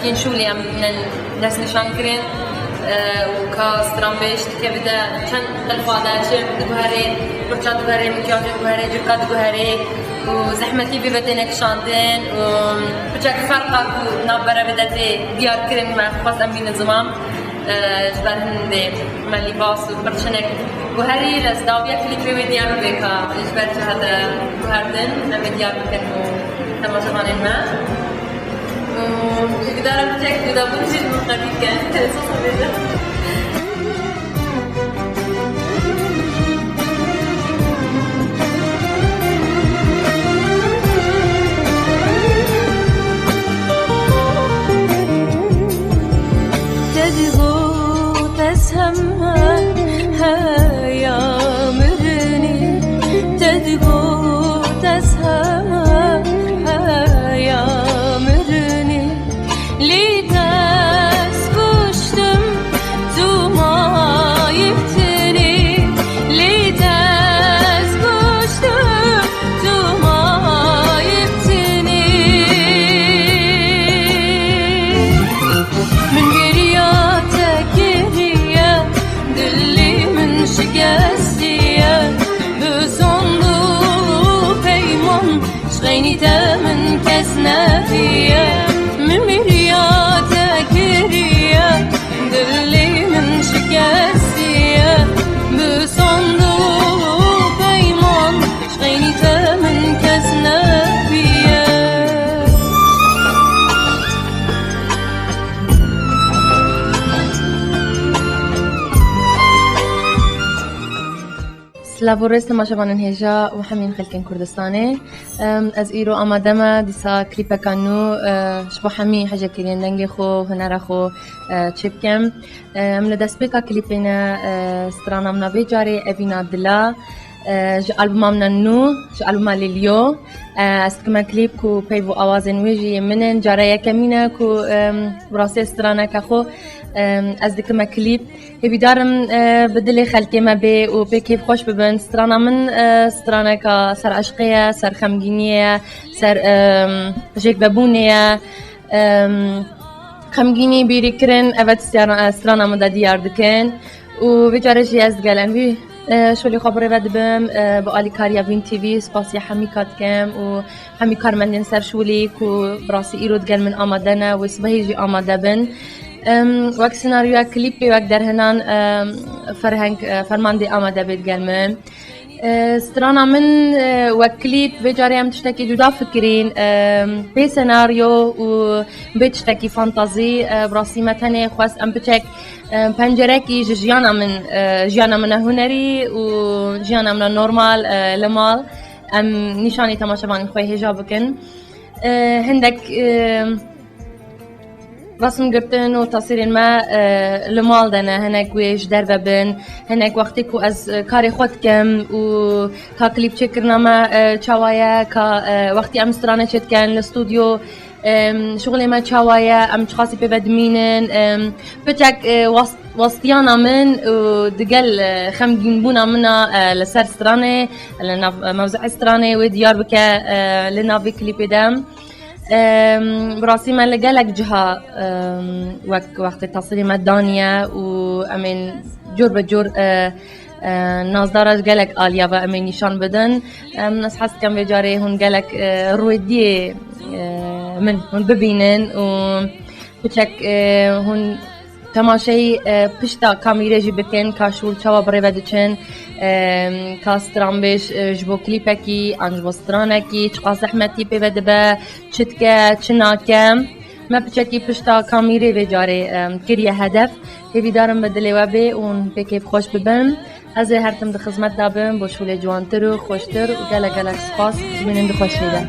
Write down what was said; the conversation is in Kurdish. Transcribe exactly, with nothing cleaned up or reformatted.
Yên şûlê em mînin destnîşan kirin, e, û ka stranbêj dikevide çend qilfa de çi diguherê, pirça diguherê, mikyajê diguherê, cirka diguherê û zehmetî pê ve têne kişandin û piçek ferqa ku navbere ve de tê diyar kirin me xwest em bînin ziman. E, ji ber hindê me lîbas û pirçinek guherî, lez dawiya klîpê wê diyar bibe ka ji ber çi hate guherdin, em ê diyar bikin û temaşevanên me. Û hêvîdar im piçek dûdabûn jî ji min qebîl ke. Sosa bêje. Te digot ez heme heya mirinî, te digot ez heme heya mirinî. Lê te ez kuştim, tu mayî bitinî. Lê te ez kuştim, tu mayî bitinî. Min geriya te kiriye, dilê min şikestiye. Bi sond û peyman Ji xeynî te min kes nefiye, min bêriya te kiriye, dilê min şikestiye. Bi sond û peyman, ji xeynî te min kes nefiye. Silav û rêz temaşevanên hêja û hemîn xelkên Kurdistanê. Em, ez îro amade me dîsa klîpeka nû, e, ji bo hemî hejekiriyên dengê xwe, hunera xwe, e, çêbikim. E, em li destpêka klîpê ne, e, strana min a vê carê Evîna Dila, e, ji albuma min a nû, ji albuma Lêliyo. E, ez dikime klîp ku peyv û awazên wê jî yê min in. Cara yekemîn e ku, em, bi rastî straneke xwe, em, ez dikime klîp. Hêvîdar im, e, bi dilê xelkê me bê û pê kêfxweş bibin. Strana min, e, straneka ser eşqê ye, ser xemgîniyê ye, ser, e, jêkvebûnê ye. E, xemgînî, bîrîkirin, ev e strana, e, strana min de diyar dikin. Û vê carê jî ez digel em vî, e, şolê xwe bi rê ve dibim, e, bi alîkariya Vîn T V, spasiya hemî ka dikim û hemî karmendên ser şolê ku bi rastî îro digel min amade ne, wê sibehê jî amade bin. Em, wek senaryoya klîpê, wek derhenan, em, Ferheng, e, Ferman dê amade bê digel min. E, strana min, e, wek klîp, vê carê em tiştekî cuda fikirîn, em, bê senaryo û bê tiştekî fantazî, e, bi rastî me tenê xwest em piçek, e, pencerekî ji jiyana min, e, jiyana min a hunerî û jiyana min a normal, e, li mal, em nîşanî temaşevanên xwe hêja bikin. E, hindek, e, Resimgirtin û tasîrên me, e, li mal de ne, hinek wê ji derve bin, hinek wextê ku ez, e, karê xwe dikim û ka klîp çêkirina me, e, çawa ye, ka, e, wextê em strane çêdikin li stûdyo, e, şixulê me çawa ye, em çiqasî pê ve dimînin, e, piçek, e, wast-, wastiyana min û digel, e, xemgînbûna min a, e, li ser stranê, li nav, e, mewziê stranê wê diyar bike, e, li nav vê klîpê de. Em, bi rastî me li gelek ciha, em, wek wextê tasîrê me daniye û em ên cur bi cur, e, e, nazdara ji gelek aliya ve em ê nîşan bidin. Em, ez hez dikim vê carê hûn gelek, e, rûyê diyê, e, min hûn bibînin û piçek, e, hûn temaşeyî, e, pişta kamîrê jî bikin, ka şûl çawa bi rê ve diçin, e, ka stranbêj, e, ji bo klîpekî an ji bo stranekî çiqas zehmetî pê ve dibe, çi dike, çi nake. Me piçekî pişta kamîrê vê carê, e, kiriye hedef. Hêvîdar im bi dilê we bê û hûn pê kêfxweş bibin. Ez ê her tim di xizmet de bim, bo şûlê ciwantir û xweştir û gelek gelek spas. Bimînin di xweşiyê de.